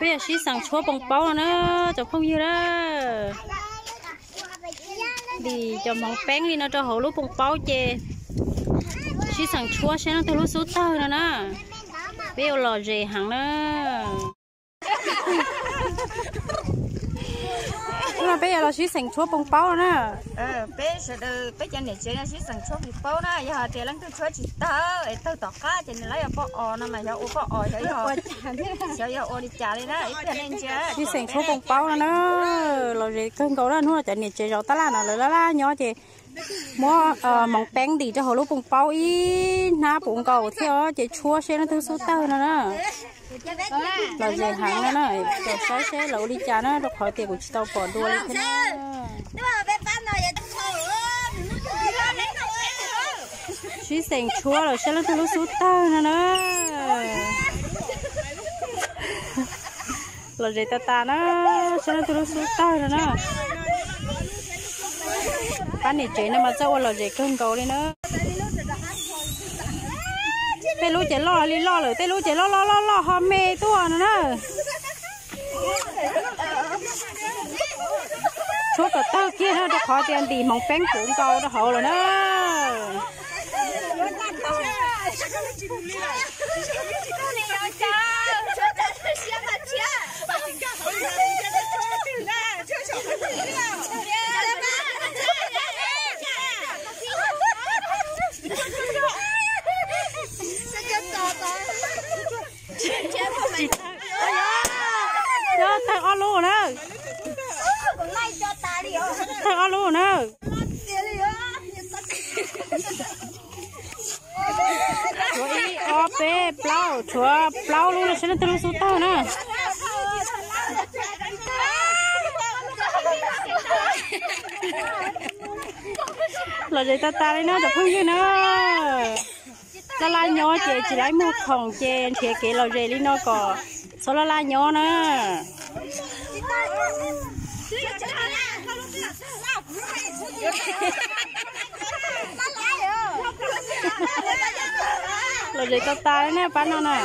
Peb yog sib xeem tshuab poo paub no na, cov phooj ywg na. Ntim cov hmoov peeb li no rau hauv lub poo paub ces sib xeem tshuab seb leej twg lub xub tawg no na. Peb ua lom zem heev na. Hnub no peb yuav los sib xeem tshuab poo paub no na. Peb sawv daws peb cov niam tsev no sib xeem tshuab poo paub na, yog hais tias leej twg tshuab tsis tawg es tawg tom qab ces nws lawv yog poj os no mas xyov ua poj os, xyov yog ua li cas li na. Sib xeem tshuab poo paub no na, lom zem kawg nkaus na. Hnub no cov niam tsev zov tab laj no lawv laj laj nyob ces muab hmoov peeb ntim rau hauv lub poo paub ib hnab puv nkaus thiab ces tshuab seb leej twg xub tawg no na. Lom zem heev no na, caum saib seb lawv ua li cas na, rau qhov tias kuv tsis tau pom dua li thiab na. Sib xeem tshuab lawm seb leej twg lub xub tawg no na. Lom zem tas tas na, seb leej twg lub xub tawg no na. Pab niam tsev no mas txawj ua lom zem kawg nkaus li na. Tej lub ces loj li loj lawm, tej lub ces loj loj loj loj ho me tuaj no na. Tshuab kom tawg kiag na, rau qhov tias ntim hmoov peeb puv nkaus rau hauv lawm na. Tawg ob lub na. Tawg ob lub na. Tshuav ib ob peb plaub, tshuav plaub lub no, seb leej twg lub xub tawg na. Lom zem tas tas li na cov phooj ywg na. Laj laj nyob ces tsis laib muag khoom ces nrhiav kev lom zem li no kom txhob laj laj nyob na. Lom zem tas tas li na pab no na.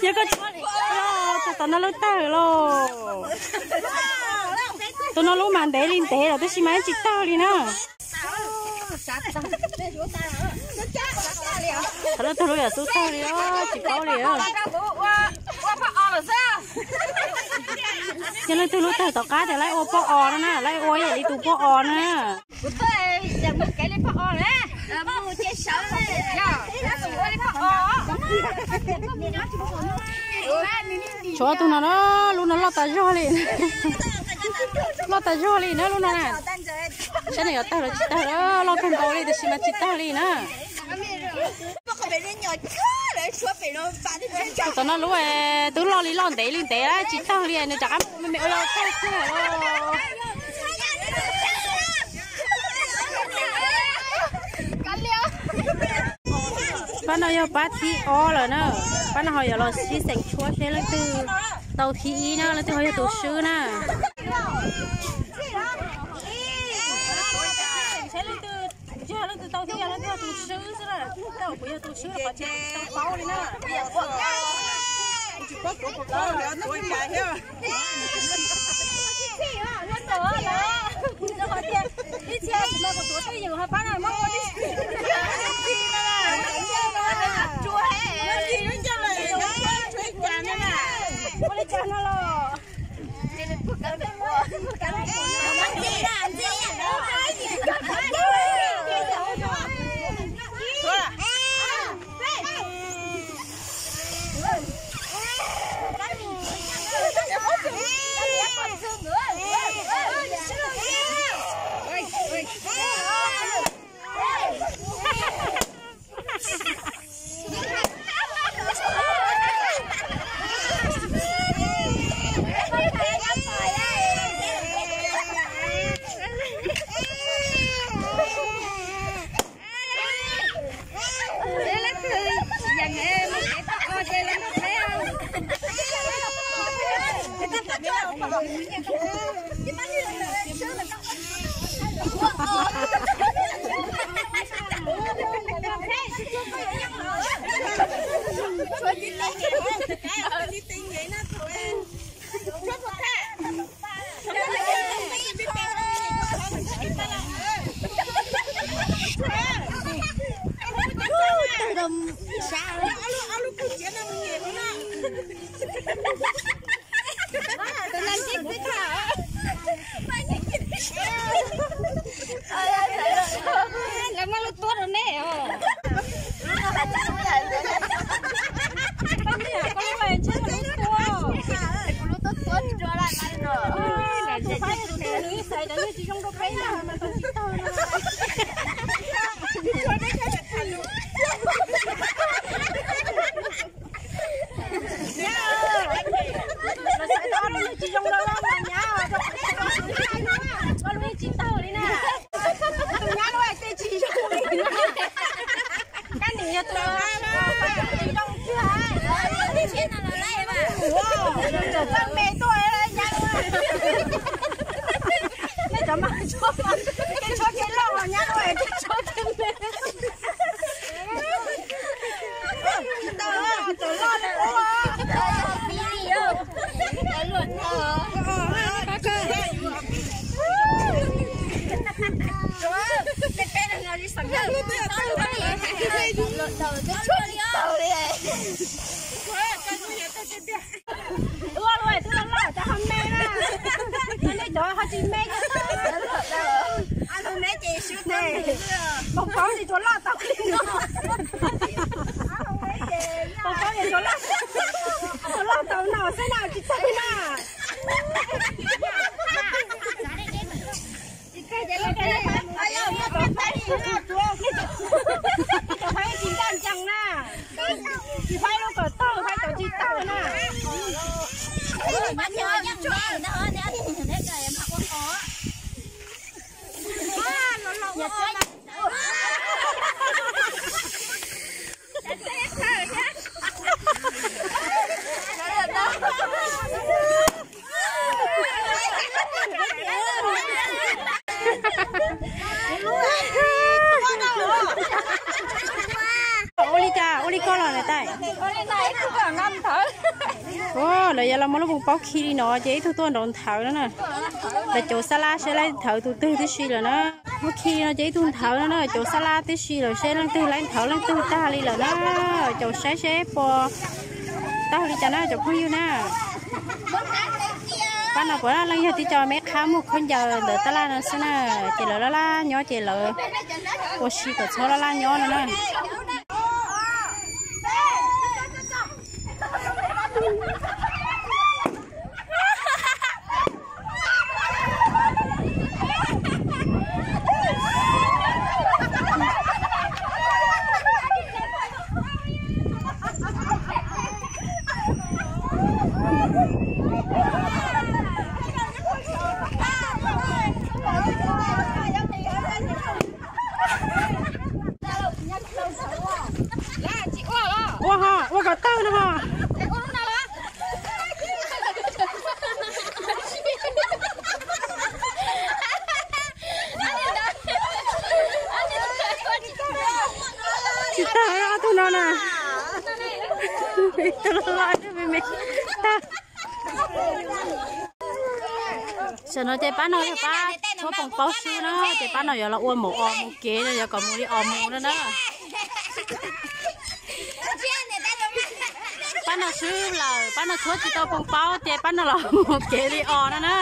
Yog koj tshuab li, tau tom no lub tawg lauj. Tus no lub mas ntev li ntev lawm tab sis mas tsis tawg li na. Thaum leej twg lub yam xub tawg li tsis paub li. Yog leej twg lub tawg tom qab ces laib ua poj os no na, laib ua ib yam li tus poj os na. Tshuav tus no na, lub no loj tas zog li. Loj tas zog li na lub no na. Saib nws yuav tawg los tsis tawg, loj kawg nkaus li tab sis mas tsis tawg li na. Tom no lub twb loj li loj ntev li ntev tsis tawg li, nws rov qab me me ua los tawg kiag. Pab no yog pab thib ob lawm na. Pab no ho yuav los sib xeem tshuab seb leej twg tau thib ib na, leej twg ho yog tus swb na. Yog leej twg tau thiab yog leej twg yog tus swb xwb na. Kuv yog tus swb los qhov tsis tau paub li na. Ib txhia kuv mas kuv tuav twj ywm ho pab no muab ua tib si. Ua li cas no los. Tsis zoo rau peb na, mas tau tsis tau no. Los xav tau lub tsis zoo rau loj mas nyab, koj lub tsis tau li na. Tus nyab lub tej tsis zoo li. Kab nim yog tus tsis zoo kiag. Txawj me tuaj nyab. Nej cov mas tshuab, kev tshuab kev loj nyab, kev tshuab kev me. Tsis tau, txawm loj li ub. Ua luaj twb loj loj cov ho me na. Nej cov ho tsis me cov me ces sub, Pov Paub tsis tshua loj tau li no. Pov Paub tsis tshua loj, tshua loj tau no xwb na, tsis tau na. Tsis faib tsis ncaj ncees na. Tsis faib lub kom tau, faib cov tsis tau na. Ua li cas, ua li koj los ntawm tais? Lawv yuav los muab lub Pov Paub khi li no ces ib tug tuaj nraud nthawv no na. Lawv cov xab lab seb laib nthawv tus twg tib si lawm na. Muab khi no ces ib tug nthawv no na, cov xab lab tib si lawm seb leej twg laib nthawv leej twg tag li lawm na. Cov saib seb puas tag li cas na cov phooj ywg na. Pab no puav leej yog tib co me qhab muag khaub ncaws ntawm tab laj no xwb na, ces lawv laj laj nyob ces lawv ua si kom txhob laj laj nyob no na. Ua ho, ua kom tawg no ho. Tsis tag ob tug no na. Tus loj loj me me tag. Tam no ces pab no yog pab tshuab Pov Paub xwb na, ces pab no yuav los ua mus os mus kev no, yuav kom mus li os mus no na. Pab no swb lawm, pab no tshuab tsis tau Pov Paub ces pab no los mus kev li os no na.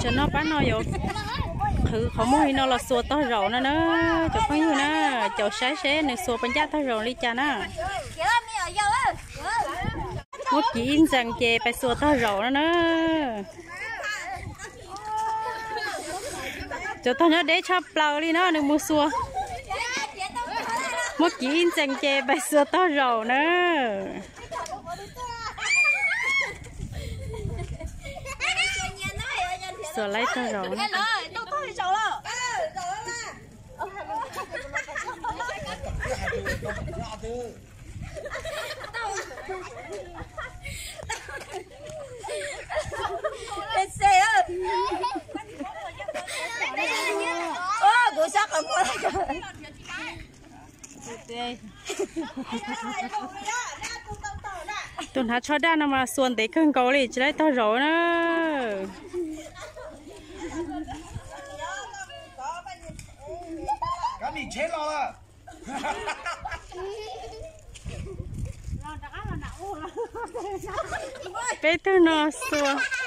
Tam no pab no yuav qhwv qhov muag li no los xuas tog zaum no na, cov phooj ywg na, caum saib seb nws xuas puas ncaj tog zaum li cas na. Muab kiv ib ntxees ces pais xuas tog zaum no na. Cov tog nyob deb tshaj plaws li no nws mus xuas. Muab kiv ib ntxees ces pais xuas tog zaum na. Xuas laib tog zaum. Tus hnav tsho daj no mas xuas ntev kawg nkaus li tsis laib tog zaum na. Peb tug no xua.